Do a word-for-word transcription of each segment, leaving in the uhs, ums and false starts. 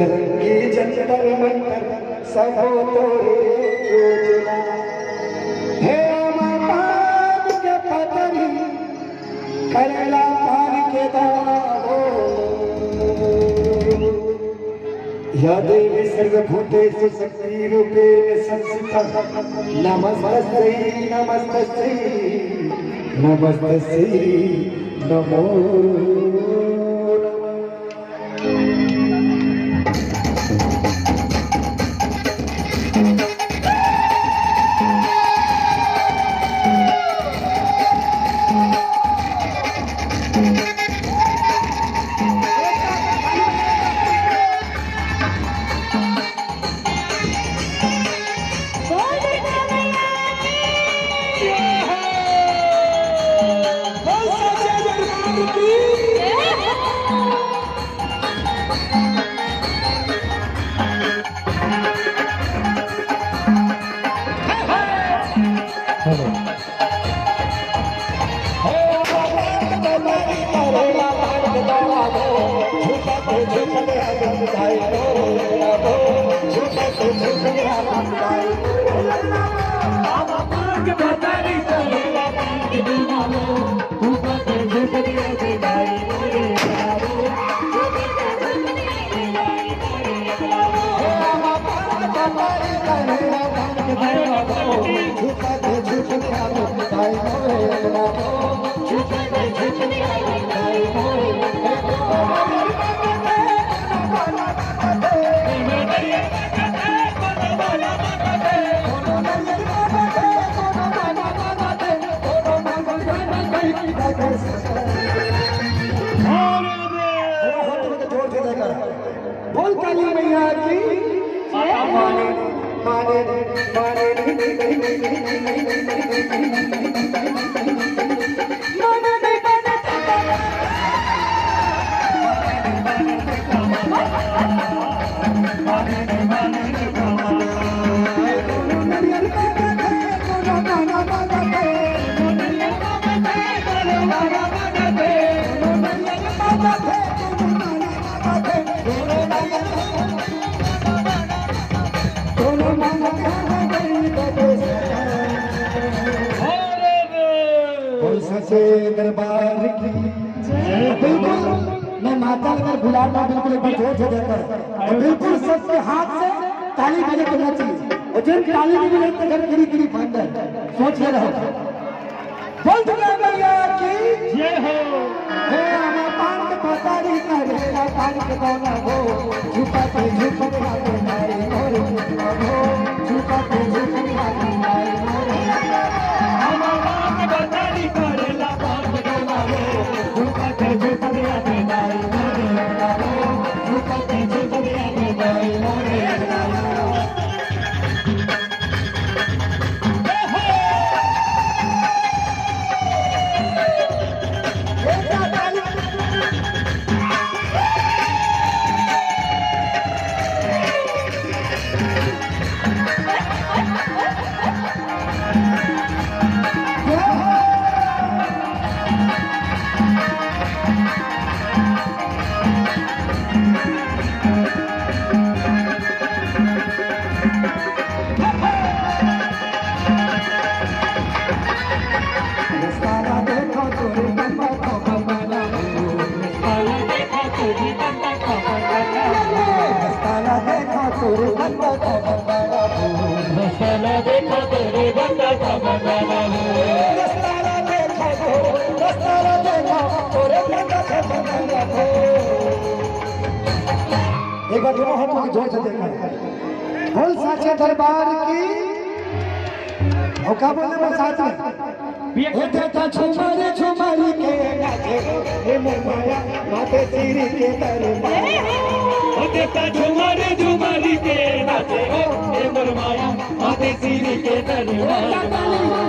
रंगी जंतर मंतर सबो तोरे योजना। हे आमा पान के पतरी करेला पान के दाना हो। या देवी सर्वभूतेषु शक्तिरूपेण संस्थिता। नमस्तस्यै, नमस्तस्यै, नमस्तस्यै, नमो नमः। जोर से जयकारा। बोल काली मैया की। माने, माने, माने। बोल सच्चे दरबार की। बिल्कुल, मैं माता अगर बुलाता, बिल्कुल एक बार जोर से देकर, और बिल्कुल सबके हाथ से ताली बजे करना चाहिए। और जिन ताली नहीं बजाई, तो घर गिरी गिरी बंद है। सोच ले रहो। बोल दुर्गा मैया की जय हो। हे आमा पान के पतारी करे, ना पान के दाना हो, झुका के झुक के आके नाई मोरे हो, झुका के झुक के आके नाई मोरे। आमा पान के पतारी करे, ना पान के दाना हो, झुका के झुक के आके नाई मोरे हो, झुका के झुक के आके नाई मोरे। एक बार दोनों हाथों को जोर से देखा। बोल साचे दरबार की। और का बोलने में साथ में? ओ देता झुमर झुमर के नाचे हो, हे मोर माया, माथे सिरी के दरबार। ओ देता झुमर झुमर के नाचे हो, हे मोर माया, माथे सिरी के दरबार।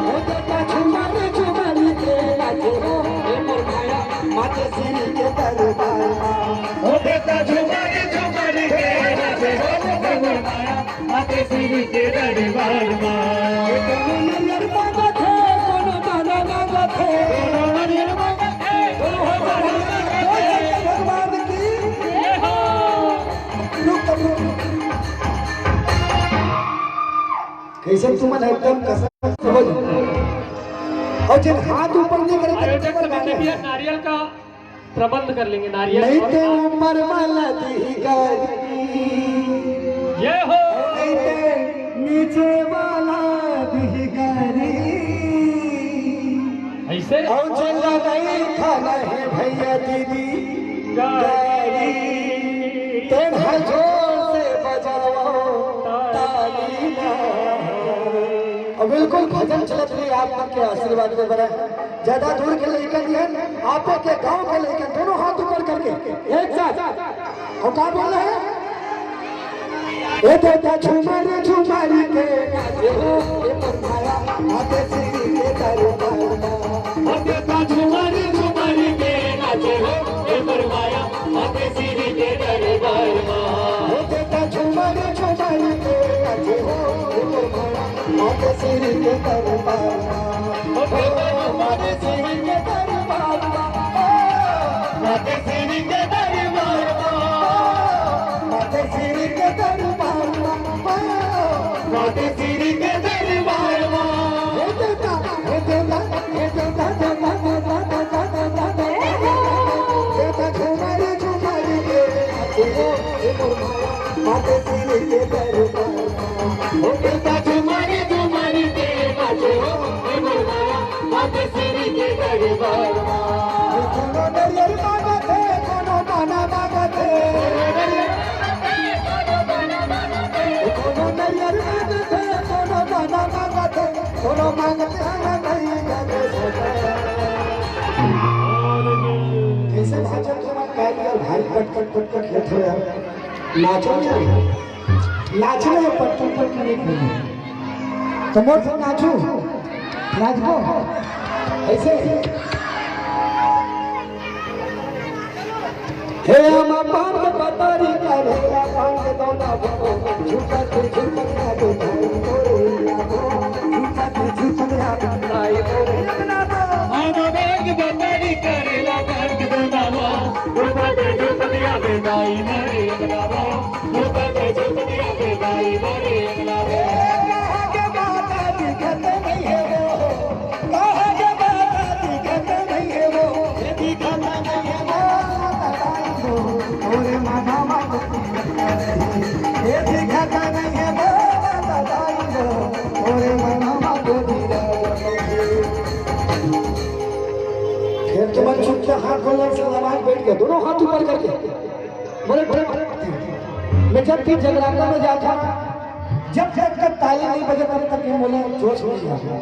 ओ देता झुमर झुमर के नाचे हो, हे मोर माया, माथे सिरी के दरबार। ओ देता झुमर झुमर के नाचे हो, हे मोर माया, माथे सिरी के दरबार मा। कोनो नरियर मांगत हे, कोनो माला मांगत हे। कोनो नरियर मांगत हे, कोनो माला मांगत हे। भगवान की जय हो। रुक कैसे तुमन एकदम कसम समझ। और जब हाथ ऊपर नहीं करे तो आयोजक ऊपर समिति गाने। भी है, नारियल का प्रबंध कर लेंगे, नारियल नहीं और तो ऊपर वाला दिही गारी। ये हो। नहीं तो नीचे वाला दिही गारी। ऐसे? और चला नहीं खाना है भैया दीदी गारी। गारी। तेन हा जोर से बजाओ ताली ना। और बिल्कुल भजन चलत रही, आप मन के आशीर्वाद में बने। ज्यादा दूर के लइका नहीं है, आपो के गांव के लइका, दोनों हाथ ऊपर करके एक साथ। और का बोल रहे हैं? ए देता झुमर झुमर के नाचे हो, ए मोर माया, आते श्री के दरबार मा। ए देता झुमर झुमर के नाचे हो, ए मोर माया, आते श्री के दरबार मा। ए देता झुमर झुमर के नाचे हो, ए मोर माया, आते श्री के दरबार मा। ओ देता झुमर श्री के दरबार मा। माते श्री के दरबार मा, माते श्री के दरबार मा, माते श्री के दरबार मा। हे देवता, हे देवता, हे देवता, देवता, देवता, देवता, देवता, देवता, देवता, झुमर, झुमर के नाचे हो, हे मोर माया, माते श्री के दरबार मा। हे देवता, झुमर, झुमर के नाचे हो, हे मोर माया, माते श्री के दरबार मा। कोनो नरियर मांगत हे, कोनो दाना मांगत हे। कोनो नरियर मांगत हे, कोनो दाना मांगत हे, कोनो मांगत हे, हम नहीं जाने सके। कैसे भाजन तुम्हारा कारीगर भाई पटपट पटपट खेलत हो यार। नाचो यार। नाचने में पट्टू पर क्यों नहीं खेले? तो मोर से नाचू, नाचबो ऐसे। हे आमा पान के पतारी का ढेला, पान के दौना बो, झूठा के झूठा के भाई तोरे लाबो, झूठा के झूठा के भाई तोरे लाबो। आमा पान के पतारी का ढेला, पान के दौना बो, झूठा के झूठा के भाई तोरे लाबो। कहाँ के बात दिखत नहीं है वो, कहाँ के बात दिखत नहीं है वो, ये दिखत नहीं है वो, तोरे मनावा को दिखत नहीं, ये दिखत नहीं है वो, तोरे मनावा को दिखत नहीं। फिर तुम चुप के हाथ खोल के सलामत बैठ गए, दोनों हाथ ऊपर करके। बोले, बोले, बोले, मैं जब भी जगराता में जाता, जब तक ताली नहीं बजे, तब तक ये बोले, जोश नहीं आता।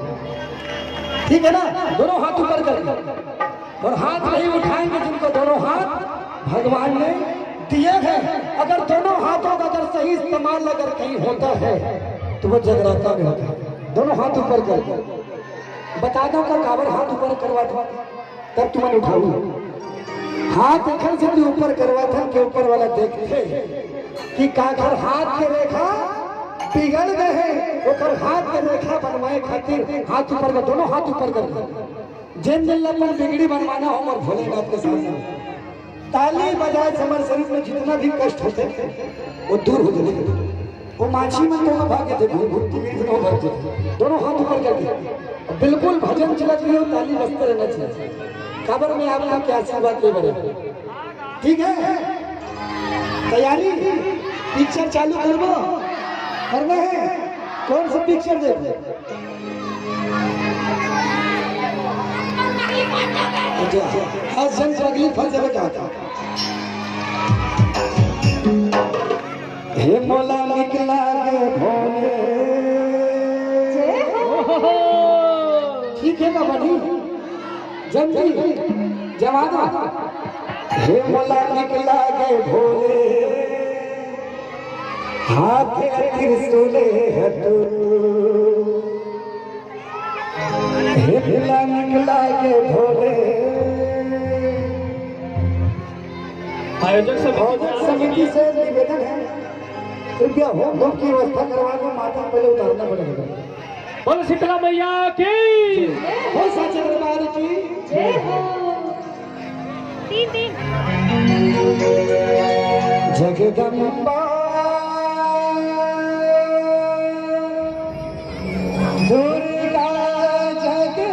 ठीक है ना? दोनों हाथ ऊपर कर दो। और हाथ वही उठाएंगे जिनको दोनों हाथ भगवान ने दिए हैं। अगर दोनों हाथों का अगर सही इस्तेमाल अगर कहीं होता है, तो वो जगराता में होता है। दोनों हाथ ऊपर कर दो। बता दो का काबर हाथ ऊपर करवा दो। तब तुमन उठाहू। हाथ एखर सेती ऊपर करवाथन के ऊपर वाला देखथे कि काकर हाथ के रेखा बिगड़ गए हे, ओकर हाथ के रेखा बनवाए खातिर हाथ ऊपर कर, दोनों हाथ ऊपर कर दे। जेन दिन ल अपन बिगड़ी बनवाना हो, मोर भोलेनाथ के सामने ताली बजाए से हमर शरीर में जितना भी कष्ट होथे, वो दूर हो जाथे। वो माछी मन तो भाग के थे, भूत, भूत, तीर से वो भाग थे। दोनों हाथ ऊपर करके। अब बिल्कुल भजन चलत रही हो, ताली बजते रहना चाहिए। काबर में आप लोग के आशीर्वाद ले बड़े। ठीक है? तैयारी? पिक्चर चालू करबो? करना है? कौन सा पिक्चर देखबो? अच्छा, आज जन से अगली फल जगह क्या था? हे मोला निकला के भोले। ठीक है ना बनी? जल्दी, जवान। हे मोला निकला के भोले, हाथ त्रिशूले हतु। हे मोला निकला के भोले। आयोजक समिति, आयोजक समिति से निवेदन है, कृपया होम धूप की व्यवस्था करवा दो, माता पहले उतारना पड़ेगा। बोल शीतला मैया की। हो साचे दरबार की। जय हो। तीन, तीन। जगदम्बा। दुर्गा जगतारणी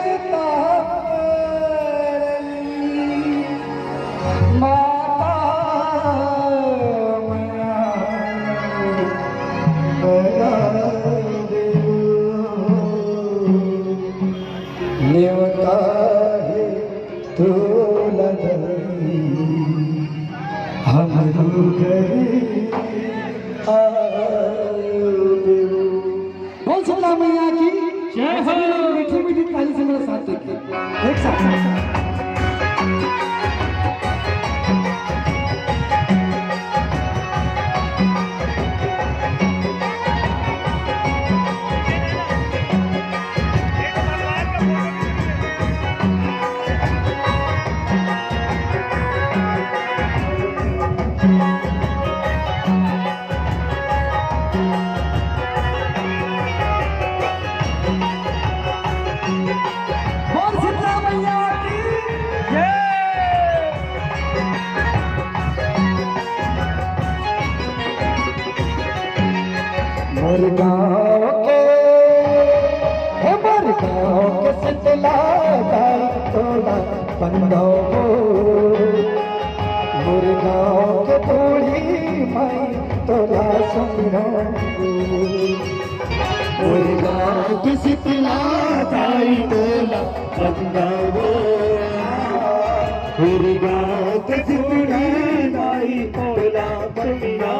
माता मैया बना देऊ। नेवता हे तोला दई हमरो घर आ देऊ। बोल शीतला मैया की जय हो। सभी लोग मीठी मीठी ताली से मेरा साथ देंगे, एक साथ। बोल शीतला मैया की जय। मोर गाँव के, हे मोर गाँव के शीतला दाई तोला बंदो। मोर गाँव के बूढ़ी माई तोला सुमिरंगो। मोर गाँव के शीतला दाई तोला बंदो। मोर गाँव के शीतला दाई तोला बंदो।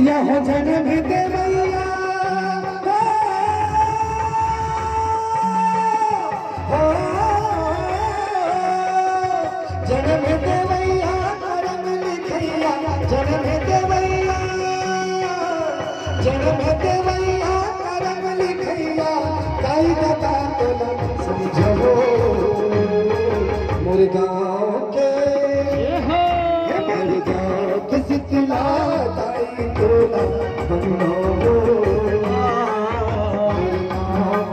यह जन्म देवैया जन्म देवैया करम लिखैया, जन्म देवैया, जन्म देवैया करम लिखैया, दाई ददा तोला समझो। मोर गाँव के, हे मोर गाँव के शीतला दाई तोला बंदो।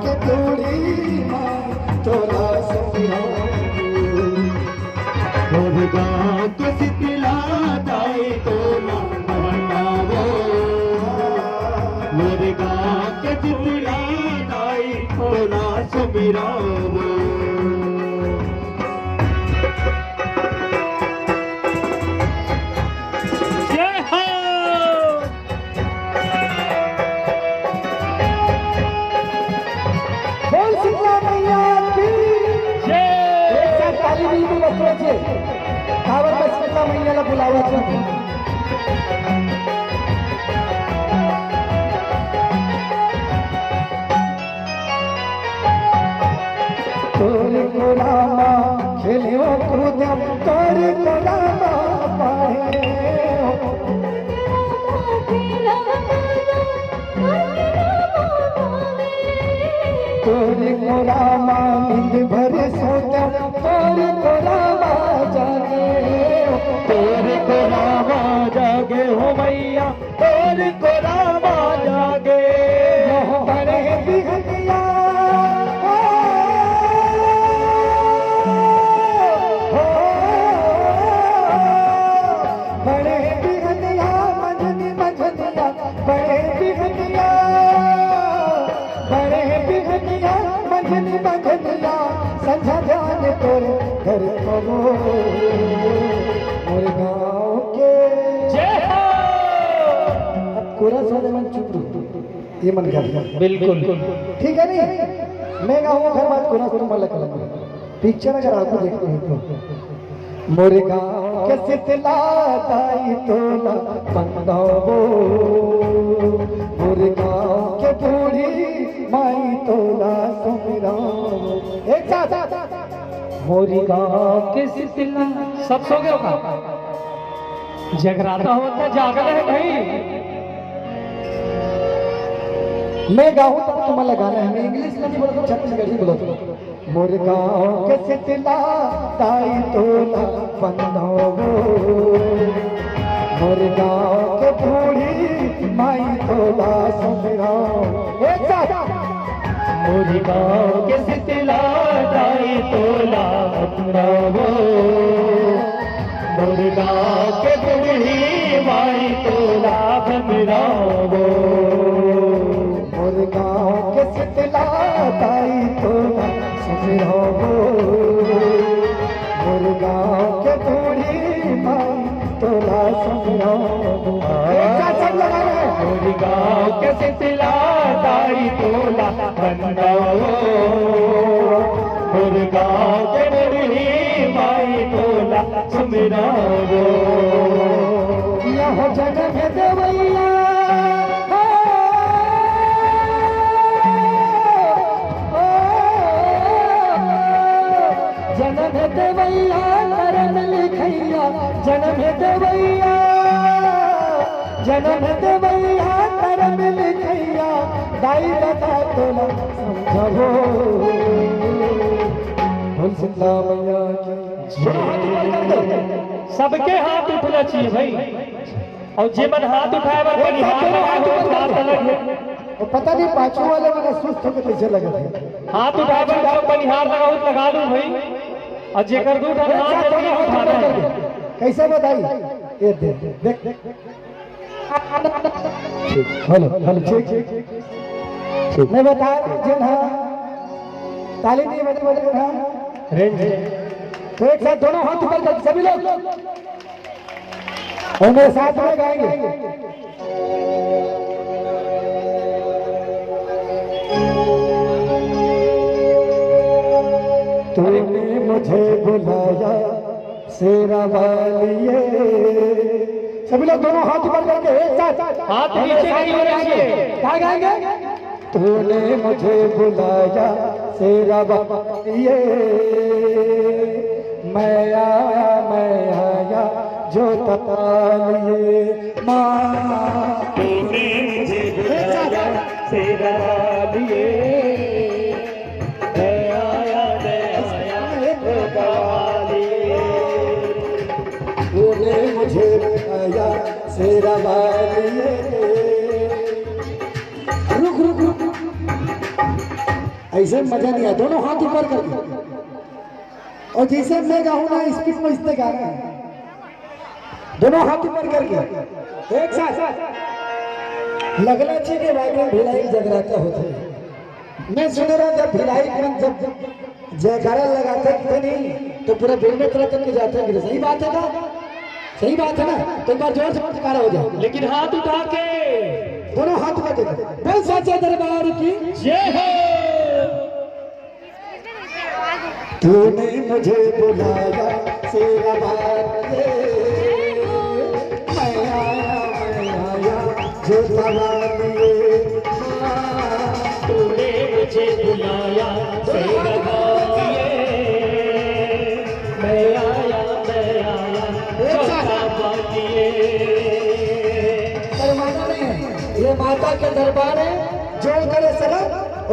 के तोड़ी माँ तोला सुमिरंगो। मोर गाँव के शीतला दाई तोला बंदो। मोर गाँव के शीतला दाई तोला सुमिरंगो। जय हो। बोल शीतला मैया की जय। एक साथ ताली बिल्कुल बच्चों से। कावर में शीतला मैया ला बुलावा था। तोर कोरा मा खेल्यो कूद्यो, तोर कोरा मा पढ़्यो। तोर कोरा मा नींद भर सोत्यो, तोर कोरा मा जाग्यो। तोर कोरा मा जाग्यो हो मैया, तोर कोरा मा जागे। मोह बड़े बिहनिया, हो, बड़े बिहनिया, मंझनी मंझनिया, बड़े बिहनिया, बड़े बिहनिया, मंझनी मंझनिया, संझा ध्यान तोर घर पवो, मोर गाँव के। जय हो। अब कोरा सारे मन चुप रहो। ये मन कर। बिल्कुल। ठीक है नहीं? मैं गाऊंगा घर बात कोरा तुम अलग अलग। पिक्चर अगर आपको देखते हैं तो। मोर गाँव के शीतला दाई तोला बंदावो। मोर गाँव के बूढ़ी माई तोला सुमिरावो। एक साथ। मोर गाँव के शीतला। सब सो गए का? जगराता होता, जागल है भाई। मैं गाऊं तब तुम्हारा गाना है, मैं इंग्लिश में नहीं बोलता, छत्तीसगढ़ी बोलता। मोर गाँव के शीतला दाई तोला बंदावो, मोर गाँव के बूढ़ी माई तोला सुमिरावो। एक साथ। मोर गाँव के शीतला दाई तोला बंदावो, मोर गाँव के बूढ़ी माई तोला बंदावो। मोर गाँव तेला ताई तोला सुमिरबो, मोर गाँव के बूढ़ी माई तोला सुमिरबो। एक साथ सब लगा रहे हैं। मोर गाँव के शीतला ताई तोला बंदाओ, मोर गाँव के बूढ़ी माई तोला सुमिरबो। यह जगत देवैया, जन्म देवैया, करम लिखैया, जन्म देवैया, जन्म देवैया, करम लिखैया, दाई ददा तोला समझाबो। बोल शीतला मैया की जय। सबके हाथ उठना चाहिए भाई। अउ जे मन हाथ उठाए बर बनिहार लगा हो, हाथ अलग हे। अउ पता नहीं पाछू वाले मन सुस्त होके कैसे लगे थे। हाथ उठाए बर घलो बनिहार लगा हो, लगा लू भाई। अउ जेकर दू ठन हाथ हे, उठाना हे। कैसे बताई? ये दे, देख। ठीक, हेलो, हेलो, ठीक, ठीक। मैं बता रहा हूँ, जिन हाँ, ताली नहीं बजा, बजा हाँ। रेंज। तो एक साथ दोनों हाथ ऊपर कर, सभी लोग। और मेरे साथ में गाएंगे। तूने मुझे बुलाया शेरा वालिए। सभी लोग दोनों हाथ ऊपर करके एक साथ। हाथ नीचे नहीं होने चाहिए। क्या गाएंगे? तूने मुझे बुलाया शेरा वालिए, मैं आया, मैं आया जोता वालिए। माँ, तूने मुझे बुलाया शेरा वालिए, मैं आया, मैं आया जोता वालिए। तूने मुझे बुलाया शेरा वालिए। रुक, रुक, रुक। ऐसे मजा नहीं आया। दोनों हाथ ऊपर करके। और जैसे मैं गाऊं ना, स्पीड में इसने गाना है। दोनों हाथ ऊपर करके एक साथ। लगना चाहिए कि वाकई भिलाई जगराता होता है। मैं सुन रहा, जब भिलाई में जब जयकारा लगाते हैं कि नहीं, तो पूरा बिल में तरह करके जाते हैं। सही बात है ना? सही बात है ना? तो एक बार जोर से जयकारा हो जाए। लेकिन हाथ उठा के दोनों हाथ उठा के बोल, साचे दरबार की जय हो। तूने मुझे बुलाया शेरा वालिए, मैं आया, मैं आया जोता वालिए। तूने मुझे बुलाया शेरा वालिए, मैं आया, मैं आया जोता वालिए। शर्माना नहीं है, ये माता के दरबार है। जो करे सरम,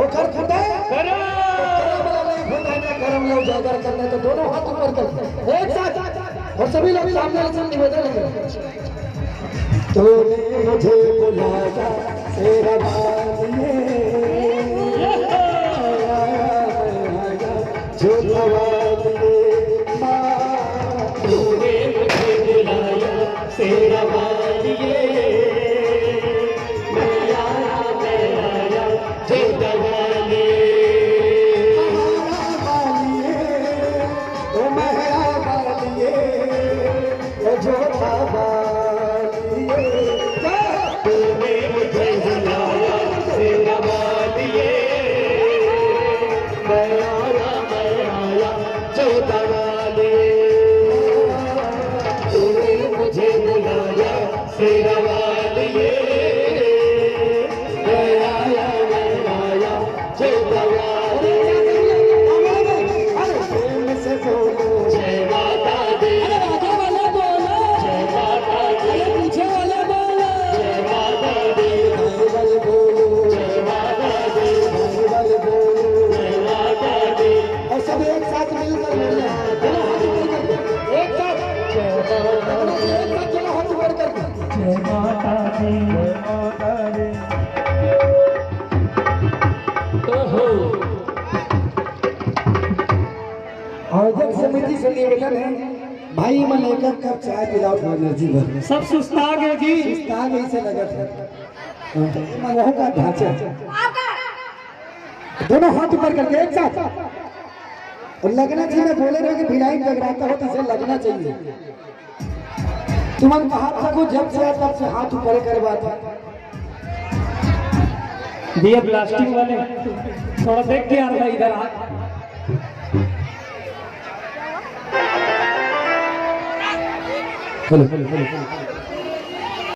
ओकर खुदा। करम। तो करम वाला नहीं खुदा ना, करम ला उजागर करना, तो दोनों हाथ ऊपर कर, एक साथ। और सभी लोग सामने से निवेदन है। तूने मुझे बुलाया शेरा वालिए, जोता वालिए। माँ, तूने मुझे बुलाया शेरा वालिए, मैं आया, मैं आया जोता वालिए। मेहरा वालिए, ओ मेहरा वालिए, ओ जोता वालिए। तूने मुझे बुलाया शेरा वालिए, मैं आया, मैं आया जोता वालिए। तूने मुझे बुलाया शेरा वालिए, मैं आया, मैं आया जोता वालिए। प्रेम से बोलो जय माता दी। अरे आगे वाले बोलो। जय माता दी। अरे पीछे वाले बोलो। जय माता दी। भाई वाले बोलो। जय माता दी। भाई वाले बोलो। जय माता दी। और सब एक साथ मिलकर बोलना है। दोनों हाथ ऊपर करके। एक साथ। जय माता दी। एक साथ दोनों हाथ ऊपर करके। जय माता दी। जय माता दी। ओहो। आयोजक समिति से निवेदन है, भाई मन एक एक कप चाय पिलाओ, थोड़ा एनर्जी भर। सब सुस्ता गए जी। सुस्ता गए से लगत है। हाँ, मैं वहू का ढांचा। दोनों हाथ ऊपर करके एक साथ। और लगना चाहिए, मैं बोले रहे कि भिलाई में जगराता हो तो इसे लगना चाहिए। तुमन कहा था को जब से आया तब से हाथ ऊपर करवा था। भैया ब्लास्टिंग वाले, थोड़ा देख के यार भाई इधर आ। Hello, hello, hello.